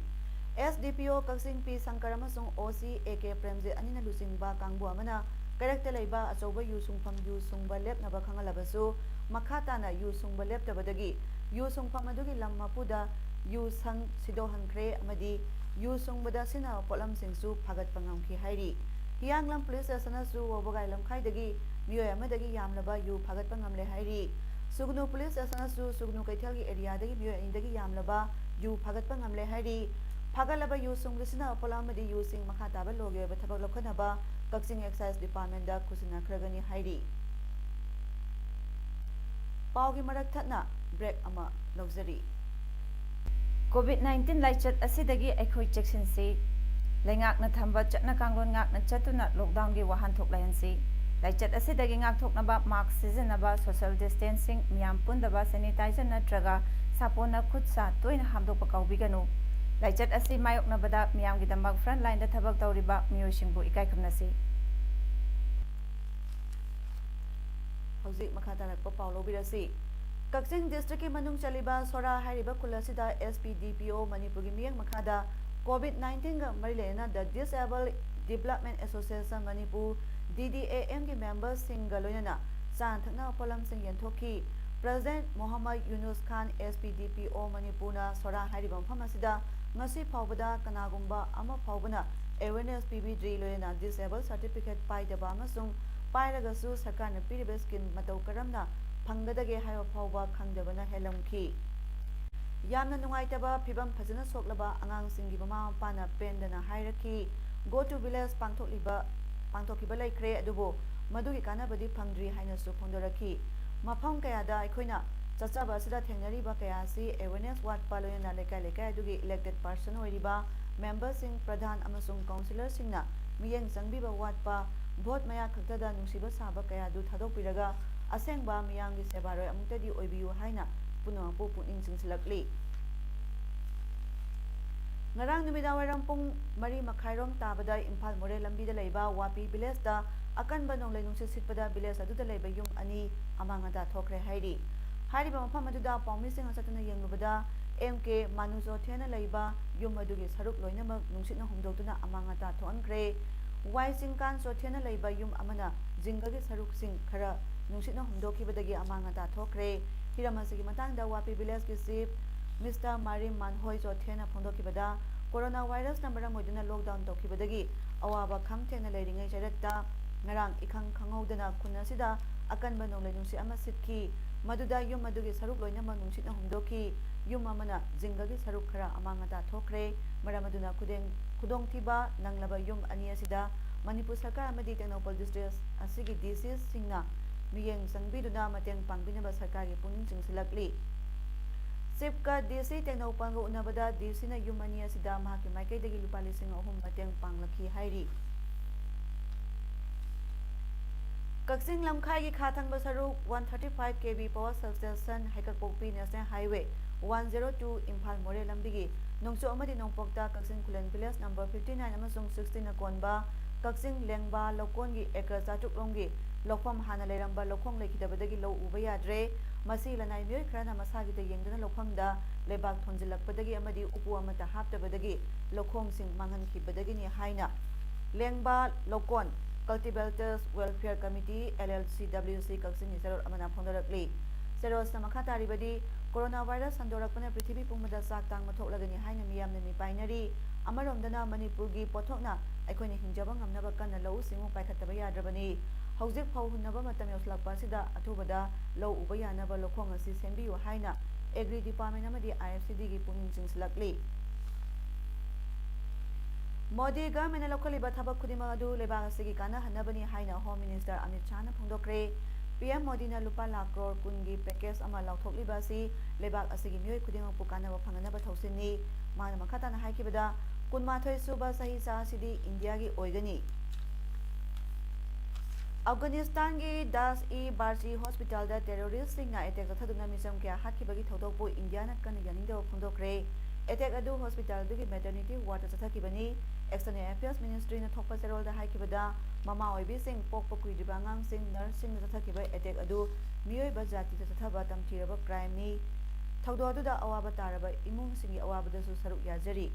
S D P O ꯀꯛꯆꯤꯡ ꯄꯤ ꯁꯪꯀꯔ ꯑꯃꯁꯨꯡ O C A K Premjit ꯑꯅꯤꯅ ꯂꯨꯆꯤꯡꯕ ꯀꯥꯡꯕꯨ ꯑꯃꯅ ꯀꯩꯔꯛꯇ ꯂꯩꯕ ꯑꯆꯧꯕ ꯌꯨ ꯁꯨꯡꯐꯝ ꯌꯨ ꯁꯨꯡꯕ ꯂꯦꯞꯅꯕ ꯈꯪꯍꯜꯂꯕꯁꯨ, ꯃꯈꯥ ꯇꯥꯅ ꯌꯨ ꯁꯨꯡꯕ ꯂꯦꯞꯇꯕꯗꯒꯤ ꯌꯨ ꯁꯨꯡꯐꯝ ꯑꯗꯨꯒꯤ ꯂꯝ ꯃꯄꯨꯗ ꯌꯨ ꯁꯪ ꯁꯤꯗꯣꯛꯍꯟꯈ꯭ꯔꯦ ꯑꯃꯗꯤ ꯌꯨ ꯁꯨꯡꯕꯗ ꯁꯤꯖꯤꯟꯅꯕ ꯄꯣꯠꯂꯝꯁꯤꯡꯁꯨ ꯐꯥꯒꯠꯄ ꯉꯝꯈꯤ ꯍꯥꯏꯔꯤ꯫ ꯍꯤꯌꯥꯡꯂꯝ Police Stationꯅꯁꯨ ꯋꯥꯕꯒꯥꯏ ꯂꯝꯈꯥꯏꯗꯒꯤ ꯃꯤꯑꯣꯏ ꯑꯃꯗꯒꯤ ꯌꯥꯝꯂꯕ ꯌꯨ ꯐꯥꯒꯠꯄ ꯉꯝꯂꯦ ꯍꯥꯏꯔꯤ꯫ ꯁꯨꯒꯅꯨ Police Stationꯅꯁꯨ ꯁꯨꯒꯅꯨ ꯀꯩꯊꯦꯜꯒꯤ areaꯗꯒꯤ ꯃꯤꯑꯣꯏ ꯑꯅꯤꯗꯒꯤ ꯌꯥꯝꯂꯕ ꯌꯨ ꯐꯥꯒꯠꯄ ꯉꯝꯂꯦ ꯍꯥꯏꯔꯤ꯫ ꯐꯥꯒꯠꯂꯕ ꯌꯨ ꯁꯨꯡꯕꯗ ꯁꯤꯖꯤꯟꯅꯕ ꯄꯣꯠꯂꯝ ꯑꯃꯗꯤ ꯌꯨꯁꯤꯡ ꯃꯈꯥ ꯇꯥꯕ lawꯒꯤ ꯑꯣꯏꯕ ꯊꯕꯛ ꯂꯧꯈꯠꯅꯕ ꯀꯛꯆꯤꯡ Excise Departmentꯗ ꯈꯨꯠꯁꯤꯟꯅꯈ꯭ꯔꯒꯅꯤ ꯍꯥꯏꯔꯤ꯫ ꯄꯥꯎꯒꯤ ꯃꯔꯛ ꯊꯠꯅ break ꯑꯃ ꯂꯧꯖꯔꯤ꯫ COVID nineteen ꯂꯥꯏꯆꯠ ꯑꯁꯤꯗꯒꯤ ꯑꯩꯈꯣꯏ ꯆꯦꯛꯁꯤꯟꯁꯤ꯫ ꯂꯩꯉꯥꯛꯅ ꯊꯝꯕ ꯆꯠꯅ ꯀꯥꯡꯂꯣꯟ ꯉꯥꯛꯅ ꯆꯠꯇꯨꯅ lockdownꯒꯤ ꯋꯥꯍꯟꯊꯣꯛ ꯂꯩꯍꯟꯁꯤ꯫ ꯂꯥꯏꯆꯠ ꯑꯁꯤꯗꯒꯤ ꯉꯥꯛꯊꯣꯛꯅꯕ mask ꯁꯤꯖꯤꯟꯅꯕ, social distancing, ꯃꯤꯌꯥꯝ ꯄꯨꯟꯗꯕ, sanitizer ꯅꯠꯇ꯭ꯔꯒ ꯁꯥꯄꯣꯟꯅ ꯈꯨꯠ ꯁꯥ ꯇꯣꯏꯅ ꯍꯥꯝꯗꯣꯛꯄ ꯀꯥꯎꯕꯤꯒꯅꯨ꯫ ꯂꯥꯏꯆꯠ ꯑꯁꯤ ꯃꯥꯌꯣꯛꯅꯕꯗ ꯃꯤꯌꯥꯝꯒꯤꯗꯃꯛ frontlineꯗ ꯊꯕꯛ ꯇꯧꯔꯤꯕ ꯃꯤꯑꯣꯏꯁꯤꯡꯕꯨ ꯏꯀꯥꯏ ꯈꯨꯝꯅꯁꯤ꯫ ꯍꯧꯖꯤꯛ ꯃꯈꯥ ꯇꯥꯔꯛꯄ ꯄꯥꯎ ꯂꯧꯕꯤꯔꯁꯤ꯫ ꯀꯛꯆꯤꯡ Districtꯀꯤ ꯃꯅꯨꯡ ꯆꯜꯂꯤꯕ ꯁꯣꯔꯥ ꯍꯥꯏꯔꯤꯕ ꯈꯨꯜ ꯑꯁꯤꯗ S P D P O ꯃꯅꯤꯄꯨꯔꯒꯤ ꯃꯤꯠꯌꯦꯡ ꯃꯈꯥꯗ COVID nineteenꯒ ꯃꯔꯤ ꯂꯩꯅꯅ The Disabled Development Association Manipur, D D A Mꯒꯤ memberꯁꯤꯡꯒ ꯂꯣꯏꯅꯅ ꯆꯥꯅ ꯊꯛꯅꯕ ꯄꯣꯠꯂꯝꯁꯤꯡ ꯌꯦꯟꯊꯣꯛꯈꯤ꯫ President ꯃꯣꯍꯝꯃꯗ ꯌꯨꯅꯨꯁ ꯈꯥꯟ, S P D P O ꯃꯅꯤꯄꯨꯔꯅ ꯁꯣꯔꯥ ꯍꯥꯏꯔꯤꯕ ꯃꯐꯝ ꯑꯁꯤꯗ ꯉꯁꯤ ꯐꯥꯎꯕꯗ ꯀꯅꯥꯒꯨꯝꯕ ꯑꯃ ꯐꯥꯎꯕꯅ ꯑꯦꯋꯦꯔꯅꯦꯁ ꯄꯤꯕꯤꯗ꯭ꯔꯤ, ꯂꯣꯏꯅꯅ ꯗꯤꯁꯑꯦꯕꯜ ꯁꯥꯔꯇꯤꯐꯤꯀꯦꯠ ꯄꯥꯏꯗꯕ ꯑꯃꯁꯨꯡ ꯄꯥꯏꯔꯒꯁꯨ ꯁꯔꯀꯥꯔꯅ ꯄꯤꯔꯤꯕ ꯁ꯭ꯀꯤꯝ ꯃꯇꯧ ꯀꯔꯝꯅ ꯐꯪꯒꯗꯒꯦ ꯍꯥꯏꯕ ꯐꯥꯎꯕ ꯈꯪꯗꯕꯅ ꯍꯦꯜꯂꯝꯈꯤ꯫ ꯌꯥꯝꯅ ꯅꯨꯡꯉꯥꯏꯇꯕ ꯐꯤꯚꯝ, ꯐꯖꯅ ꯁꯣꯛꯂꯕ ꯑꯉꯥꯡꯁꯤꯡꯒꯤ ꯃꯃꯥ ꯃꯄꯥꯅ ꯄꯦꯟꯗꯅ ꯍꯥꯏꯔꯛꯈꯤ, "Go to village ꯄꯥꯡꯊꯣꯛꯂꯤꯕ, ꯄꯥꯡꯊꯣꯛꯈꯤꯕ ꯂꯩꯈ꯭ꯔꯦ, ꯑꯗꯨꯕꯨ ꯃꯗꯨꯒꯤ ꯀꯥꯟꯅꯕꯗꯤ ꯐꯪꯗ꯭ꯔꯤ" ꯍꯥꯏꯅꯁꯨ ꯐꯣꯡꯗꯣꯔꯛꯈꯤ꯫ ꯃꯐꯝ ꯀꯌꯥꯗ ꯑꯩꯈꯣꯏꯅ ꯆꯠꯆꯕ ꯑꯁꯤꯗ ꯊꯦꯡꯅꯔꯤꯕ ꯀꯌꯥ ꯑꯁꯤ ꯑꯦꯋꯦꯔꯅꯦꯁ ꯋꯥꯠꯄ, ꯂꯣꯏꯅꯅ ꯂꯩꯀꯥꯏ ꯂꯩꯀꯥꯏ ꯑꯗꯨꯒꯤ ꯏꯂꯦꯛꯇꯦꯗ ꯄꯥꯔꯁꯟ ꯑꯣꯏꯔꯤꯕ ꯃꯦꯝꯕꯔꯁꯤꯡ, ꯄ꯭ꯔꯙꯥꯟ ꯑꯃꯁꯨꯡ ꯀꯥꯎꯟꯁꯤꯂꯔꯁꯤꯡꯅ ꯃꯤꯠꯌꯦꯡ ꯆꯪꯕꯤꯕ ꯋꯥꯠꯄ, ꯚꯣꯠ ꯃꯌꯥ ꯈꯛꯇꯗ ꯅꯨꯡꯁꯤꯕ ꯁꯥꯕ ꯀꯌꯥꯗꯨ ꯊꯥꯗꯣꯛꯄꯤꯔꯒ ꯑꯁꯦꯡꯕ ꯃꯤꯌꯥꯝꯒꯤ ꯁꯦꯕꯥꯔꯣꯏ ꯑꯃꯨꯛꯇꯗꯤ ꯑꯣꯏꯕꯤꯌꯨ ꯍꯥꯏꯅ ꯄꯨꯝꯅꯃꯛꯄꯨ ꯄꯨꯛꯅꯤꯡ ꯆꯤꯡꯁꯤꯜꯂꯛꯂꯤ꯫ ꯉꯔꯥꯡ ꯅꯨꯃꯤꯗꯥꯡꯋꯥꯏꯔꯝ ꯄꯨꯡ ꯃꯔꯤ ꯃꯈꯥꯏꯔꯣꯝ ꯇꯥꯕꯗ ꯏꯝꯐꯥꯜ ꯃꯣꯔꯦ ꯂꯝꯕꯤꯗ ꯂꯩꯕ ꯋꯥꯄꯤ ꯚꯤꯂꯦꯖꯇ ꯑꯀꯟꯕ ꯅꯣꯡꯂꯩ ꯅꯨꯡꯁꯤꯠ ꯁꯤꯠꯄꯗ ꯚꯤꯂꯦꯖ ꯑꯗꯨꯗ ꯂꯩꯕ ꯌꯨꯝ ꯑꯅꯤ ꯑꯃꯥꯡ ꯑꯇꯥ ꯊꯣꯛꯈ꯭ꯔꯦ ꯍꯥꯏꯔꯤ꯫ ꯍꯥꯏꯔꯤꯕ ꯃꯐꯝ ꯑꯗꯨꯗ ꯄꯥꯎꯃꯤꯁꯤꯡꯅ ꯆꯠꯇꯨꯅ ꯌꯦꯡꯂꯨꯕꯗ, ꯑꯦꯝ ꯀꯦ ꯃꯥꯅꯨ ꯆꯣꯊꯦꯅ ꯂꯩꯕ ꯌꯨꯝ ꯑꯗꯨꯒꯤ ꯁꯔꯨꯛ ꯂꯣꯏꯅꯃꯛ ꯅꯨꯡꯁꯤꯠꯅ ꯍꯨꯝꯗꯣꯛꯇꯨꯅ ꯑꯃꯥꯡ ꯑꯇꯥ ꯊꯣꯛꯍꯟꯈ꯭ꯔꯦ꯫ ꯋꯥꯏ ꯆꯤꯡꯀꯥꯟ ꯆꯣꯊꯦꯅ ꯂꯩꯕ ꯌꯨꯝ ꯑꯃꯅ ꯖꯤꯡꯒꯒꯤ ꯁꯔꯨꯛꯁꯤꯡ ꯈꯔ ꯅꯨꯡꯁꯤꯠꯅ ꯍꯨꯝꯗꯣꯛꯈꯤꯕꯗꯒꯤ ꯑꯃꯥꯡ ꯑꯇꯥ ꯊꯣꯛꯈ꯭ꯔꯦ꯫ ꯍꯤꯔꯝ ꯑꯁꯤꯒꯤ ꯃꯇꯥꯡꯗ ꯋꯥꯄꯤ ꯚꯤꯂꯦꯖꯀꯤ ꯆꯤꯐ ꯃꯤꯁꯇꯔ ꯃꯥꯔꯤꯝ ꯃꯥꯟꯍꯣꯏ ꯆꯣꯊꯦꯅ ꯐꯣꯡꯗꯣꯛꯈꯤꯕꯗ, ꯀꯣꯔꯣꯅꯥ ꯚꯥꯏꯔꯁꯅ ꯃꯔꯝ ꯑꯣꯏꯗꯨꯅ ꯂꯣꯛꯗꯥꯎꯟ ꯇꯧꯈꯤꯕꯗꯒꯤ ꯑꯋꯥꯕ ꯈꯝ ꯊꯦꯡꯅ ꯂꯩꯔꯤꯉꯩ ꯆꯩꯔꯛꯇ ꯉꯔꯥꯡ ꯏꯈꯪ ꯈꯪꯍꯧꯗꯅ ꯈꯨꯟ ꯑꯁꯤꯗ ꯑꯀꯟꯕ ꯅꯣꯡꯂꯩ ꯅꯨꯡꯁꯤꯠ ꯑꯃ ꯁꯤꯠꯈꯤ꯫ ꯃꯗꯨꯗ ꯌꯨꯝ ꯑꯗꯨꯒꯤ ꯁꯔꯨꯛ ꯂꯣꯏꯅꯃꯛ ꯅꯨꯡꯁꯤꯠꯅ ꯍꯨꯝꯗꯣꯛꯈꯤ꯫ ꯌꯨꯝ ꯑꯃꯅ ꯖꯤꯡꯒꯒꯤ ꯁꯔꯨꯛ ꯈꯔ ꯑꯃꯥꯡ ꯑꯇꯥ ꯊꯣꯛꯈ꯭ꯔꯦ꯫ ꯃꯔꯝ ꯑꯗꯨꯅ ꯈꯨꯗꯦꯡ-, ꯈꯨꯗꯣꯡꯊꯤꯕ ꯅꯪꯂꯕ ꯌꯨꯝ ꯑꯅꯤ ꯑꯁꯤꯗ ꯃꯅꯤꯄꯨꯔ ꯁꯔꯀꯥꯔ ꯑꯃꯗꯤ ꯇꯦꯡꯅꯧꯄꯜ ꯗꯤꯁꯇ꯭ꯔꯤꯛ ꯑꯁꯤꯒꯤ ꯗꯤ ꯁꯤꯁꯤꯡꯅ ꯃꯤꯠꯌꯦꯡ ꯆꯪꯕꯤꯗꯨꯅ ꯃꯇꯦꯡ ꯄꯥꯡꯕꯤꯅꯕ ꯁꯔꯀꯥꯔꯒꯤ ꯄꯨꯛꯅꯤꯡ ꯆꯤꯡꯁꯤꯜꯂꯛꯂꯤ꯫ ꯆꯤꯐꯀ ꯗꯤ ꯁꯤ ꯇꯦꯡꯅꯧꯄꯜꯒ ꯎꯅꯕꯗ ꯗꯤ ꯁꯤꯅ ꯌꯨꯝ ꯑꯅꯤ ꯑꯁꯤꯗ ꯃꯍꯥꯛꯀꯤ ꯃꯥꯏꯀꯩꯗꯒꯤ ꯂꯨꯄꯥ ꯂꯤꯁꯤꯡ ꯑꯍꯨꯝ ꯃꯇꯦꯡ ꯄꯥꯡꯂꯛꯈꯤ ꯍꯥꯏꯔꯤ꯫ ꯀꯛꯆꯤꯡ ꯂꯝꯈꯥꯏꯒꯤ ꯈꯥ ꯊꯪꯕ ꯁꯔꯨꯛ one thirty five K V power substation, ꯍꯩꯀꯛꯄꯣꯛꯄꯤ National Highway one zero two Imphal ꯃꯣꯔꯦ ꯂꯝꯕꯤꯒꯤ ꯅꯣꯡꯆꯨꯞ ꯑꯃꯗꯤ ꯅꯣꯡꯄꯣꯛꯇ ꯀꯛꯆꯤꯡ ꯈꯨꯂꯦꯟ village number fifty nine ꯑꯃꯁꯨꯡ sixty ꯅ ꯀꯣꯟꯕ ꯀꯛꯆꯤꯡ ꯂꯦꯡꯕꯥ ꯂꯧꯀꯣꯟꯒꯤ ꯑꯦꯀꯔ ꯆꯥꯇ꯭ꯔꯨꯛ ꯂꯣꯝꯒꯤ ꯂꯧꯐꯝ ꯍꯥꯟꯅ ꯂꯩꯔꯝꯕ ꯂꯧꯈꯣꯡ ꯂꯩꯈꯤꯗꯕꯗꯒꯤ ꯂꯧ ꯎꯕ ꯌꯥꯗ꯭ꯔꯦ꯫ ꯃꯁꯤ ꯂꯅꯥꯏ ꯃꯤꯑꯣꯏ ꯈꯔꯅ ꯃꯁꯥꯒꯤꯗ ꯌꯦꯡꯗꯨꯅ ꯂꯧꯐꯝꯗ ꯂꯩꯕꯥꯛ ꯊꯣꯟꯖꯤꯜꯂꯛꯄꯗꯒꯤ ꯑꯃꯗꯤ ꯎꯄꯨ ꯑꯃꯠꯇ ꯍꯥꯞꯇꯕꯗꯒꯤ ꯂꯧꯈꯣꯡꯁꯤꯡ ꯃꯥꯡꯍꯟꯈꯤꯕꯗꯒꯤꯅꯤ ꯍꯥꯏꯅ ꯂꯦꯡꯕꯥ ꯂꯧꯀꯣꯟ Cultivators Welfare Committee, L L C W C, ꯀꯛꯆꯤꯡꯒꯤ ꯆꯦꯔꯣꯜ ꯑꯃꯅ ꯐꯣꯡꯗꯣꯔꯛꯂꯤ꯫ ꯁꯦꯔꯣꯁꯅ ꯃꯈꯥ ꯇꯥꯔꯤꯕꯗꯤ, ꯀꯣꯔꯣꯅꯥ ꯚꯥꯏꯔꯁ ꯁꯟꯗꯣꯔꯛꯄꯅ ꯄ꯭ꯔꯤꯊꯤꯕꯤ ꯄꯨꯝꯕꯗ ꯆꯥꯛ ꯇꯥꯡꯕ ꯊꯣꯛꯂꯒꯅꯤ ꯍꯥꯏꯅ ꯃꯤꯌꯥꯝꯅ ꯃꯤꯄꯥꯏꯅꯔꯤ꯫ ꯑꯃꯔꯣꯝꯗꯅ ꯃꯅꯤꯄꯨꯔꯒꯤ ꯄꯣꯠꯊꯣꯛꯅ ꯑꯩꯈꯣꯏꯅ ꯍꯤꯡꯖꯕ ꯉꯝꯅꯕ ꯀꯟꯅ ꯂꯧꯎ ꯁꯤꯡꯎ ꯄꯥꯏꯈꯠꯇꯕ ꯌꯥꯗ꯭ꯔꯕꯅꯤ꯫ ꯍꯧꯖꯤꯛ ꯐꯧ ꯍꯨꯟꯅꯕ ꯃꯇꯝ ꯌꯧꯁꯤꯜꯂꯛꯄ ꯑꯁꯤꯗ ꯑꯊꯨꯕꯗ ꯂꯧ ꯎꯕ ꯌꯥꯅꯕ ꯂꯧꯈꯣꯡ ꯑꯁꯤ ꯁꯦꯝꯕꯤꯌꯨ ꯍꯥꯏꯅ ꯑꯦꯒ꯭ꯔꯤ ꯗꯤꯄꯥꯔꯠꯃꯦꯟ ꯑꯃꯗꯤ ꯑꯥꯏ ꯑꯦꯐ ꯁꯤ ꯗꯤꯒꯤ ꯄꯨꯛꯅꯤꯡ ꯆꯤꯡꯁꯤꯜꯂꯛꯂꯤ꯫ ꯃꯣꯗꯤ ꯒꯚꯔꯟꯃꯦꯟꯅ ꯂꯧꯈꯠꯂꯤꯕ ꯊꯕꯛ ꯈꯨꯗꯤꯡꯃꯛ ꯑꯗꯨ ꯂꯩꯕꯥꯛ ꯑꯁꯤꯒꯤ ꯀꯥꯟꯅꯍꯟꯅꯕꯅꯤ ꯍꯥꯏꯅ ꯍꯣꯝ ꯃꯤꯅꯤꯁꯇꯔ ꯑꯃꯤꯠ ꯁꯥꯍꯅ ꯐꯣꯡꯗꯣꯛꯈ꯭ꯔꯦ꯫ ꯄꯤ ꯑꯦꯝ ꯃꯣꯗꯤꯅ ꯂꯨꯄꯥ ꯂꯥꯈ ꯀ꯭ꯔꯣꯔ ꯀꯨꯟꯒꯤ ꯄꯦꯀꯦꯖ ꯑꯃ ꯂꯥꯎꯊꯣꯛꯂꯤꯕ ꯑꯁꯤ ꯂꯩꯕꯥꯛ ꯑꯁꯤꯒꯤ ꯃꯤꯑꯣꯏ ꯈꯨꯗꯤꯡꯃꯛꯄꯨ ꯀꯥꯟꯅꯕ ꯐꯪꯍꯟꯅꯕ ꯊꯧꯁꯤꯟꯅꯤ꯫ ꯃꯥꯅ ꯃꯈꯥ ꯇꯥꯅ ꯍꯥꯏꯈꯤꯕꯗ, ꯀꯨꯟꯃꯥꯊꯣꯏ ꯁꯨꯕ ꯆꯍꯤꯆꯥ ꯑꯁꯤꯗꯤ ꯏꯟꯗꯤꯌꯥꯒꯤ ꯑꯣꯏꯒꯅꯤ꯫ ꯑꯐꯒꯥꯅꯤꯁꯇꯥꯟꯒꯤ ꯗꯥꯁ ꯏ ꯕꯥꯔꯖꯤ ꯍꯣꯁꯄꯤꯇꯥꯜꯗ ꯇꯦꯔꯣꯔꯤꯁꯁꯤꯡꯅ ꯑꯦꯇꯦꯛ ꯆꯠꯊꯗꯨꯅ ꯃꯤꯆꯝ ꯀꯌꯥ ꯍꯥꯠꯈꯤꯕꯒꯤ ꯊꯧꯗꯣꯛꯄꯨ ꯏꯟꯗꯤꯌꯥꯅ ꯀꯟꯅ ꯌꯥꯅꯤꯡꯗꯕ ꯐꯣꯡꯗꯣꯛꯈ꯭ꯔꯦ꯫ ꯑꯦꯇꯦꯛ ꯑꯗꯨ ꯍꯣꯁꯄꯤꯇꯥꯜꯗꯨꯒꯤ ꯃꯦꯇꯔꯅꯤꯇꯤ ꯋꯥꯔꯗꯇ ꯆꯠꯊꯈꯤꯕꯅꯤ꯫ ꯑꯦꯛꯁꯇꯔꯅꯦꯜ ꯑꯦꯐꯤꯌꯔꯁ ꯃꯤꯅꯤꯁꯇ꯭ꯔꯤꯅ ꯊꯣꯛꯄ ꯆꯦꯔꯣꯜꯗ ꯍꯥꯏꯈꯤꯕꯗ, ꯃꯃꯥ ꯑꯣꯏꯕꯤꯁꯤꯡ, ꯄꯣꯛꯄ ꯀꯨꯏꯗ꯭ꯔꯤꯕ ꯑꯉꯥꯡꯁꯤꯡ, ꯅꯔꯁꯁꯤꯡꯅ ꯆꯠꯊꯈꯤꯕ ꯑꯦꯇꯦꯛ ꯑꯗꯨ ꯃꯤꯑꯣꯏꯕ ꯖꯥꯇꯤꯗ ꯆꯠꯊꯕ ꯇꯝꯊꯤꯔꯕ ꯀ꯭ꯔꯥꯏꯝꯅꯤ꯫ ꯊꯧꯗꯣꯛ ꯑꯗꯨꯗ ꯑꯋꯥꯕ ꯇꯥꯔꯕ ꯏꯃꯨꯡꯁꯤꯡꯒꯤ ꯑꯋꯥꯕꯗꯁꯨ ꯁꯔꯨꯛ ꯌꯥꯖꯔꯤ꯫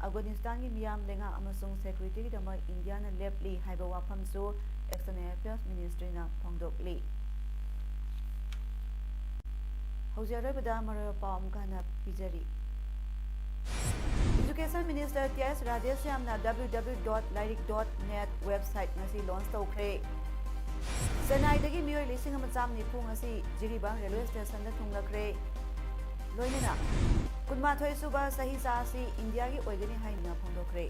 ꯑꯐꯒꯥꯅꯤꯁꯇꯥꯟꯒꯤ ꯃꯤꯌꯥꯝ, ꯂꯩꯉꯥꯛ ꯑꯃꯁꯨꯡ ꯁꯦꯀ꯭ꯌꯨꯔꯤꯇꯤꯒꯤꯗꯃꯛ ꯏꯟꯗꯤꯌꯥꯅ ꯂꯦꯞꯂꯤ ꯍꯥꯏꯕ ꯋꯥꯐꯝꯁꯨ ꯑꯦꯛꯁꯇꯔꯅꯦꯜ ꯑꯦꯐꯤꯌꯔꯁ ꯃꯤꯅꯤꯁꯇ꯭ꯔꯤꯅ ꯐꯣꯡꯗꯣꯛꯂꯤ꯫ ꯍꯧꯖꯤꯛ ꯑꯔꯣꯏꯕꯗ ꯃꯔꯨꯑꯣꯏꯕ ꯄꯥꯎ ꯑꯃꯨꯛꯀ ꯍꯟꯅ ꯄꯤꯖꯔꯤ꯫ ꯏꯖꯨꯀꯦꯁꯟ ꯃꯤꯅꯤꯁꯇꯔ ꯇꯤ ꯑꯦꯁ ꯔꯥꯙꯦꯁ꯭ꯌꯥꯝꯅ W W W dot lairik dot net website ꯉꯁꯤ ꯂꯣꯟꯆ ꯇꯧꯈ꯭ꯔꯦ꯫ ꯆꯦꯟꯅꯥꯏꯗꯒꯤ ꯃꯤꯑꯣꯏ ꯂꯤꯁꯤꯡ ꯑꯃ ꯆꯥꯝ ꯅꯤꯐꯨ ꯉꯁꯤ ꯖꯤꯔꯤꯕꯥꯝ ꯔꯦꯜꯋꯦ ꯁ꯭ꯇꯦꯁꯟꯗ ꯊꯨꯡꯂꯈ꯭ꯔꯦ꯫ ꯂꯣꯏꯅꯅ ꯀꯨꯟꯃꯥꯊꯣꯏ ꯁꯨꯕ ꯆꯍꯤꯆꯥ ꯑꯁꯤ ꯏꯟꯗꯤꯌꯥꯒꯤ ꯑꯣꯏꯒꯅꯤ ꯍꯥꯏꯅ ꯐꯣꯡꯗꯣꯛꯈ꯭ꯔꯦ꯫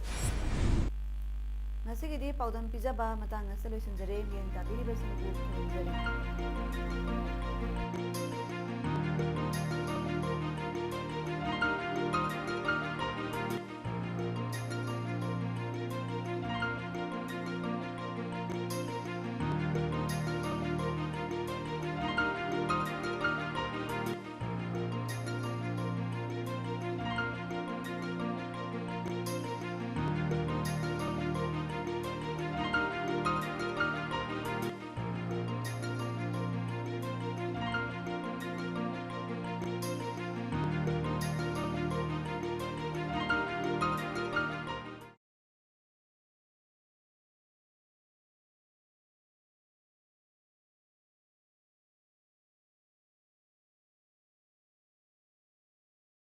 ꯉꯁꯤꯒꯤꯗꯤ ꯄꯥꯎꯗꯝ ꯄꯤꯖꯕ ꯃꯇꯥꯡ ꯑꯁꯤꯗ ꯂꯣꯏꯁꯤꯟꯖꯔꯦ꯫ ꯃꯤꯠꯌꯦꯡ ꯇꯥꯕꯤꯔꯤꯕꯁꯤꯡꯕꯨ ꯈꯨꯔꯨꯝꯖꯔꯤ꯫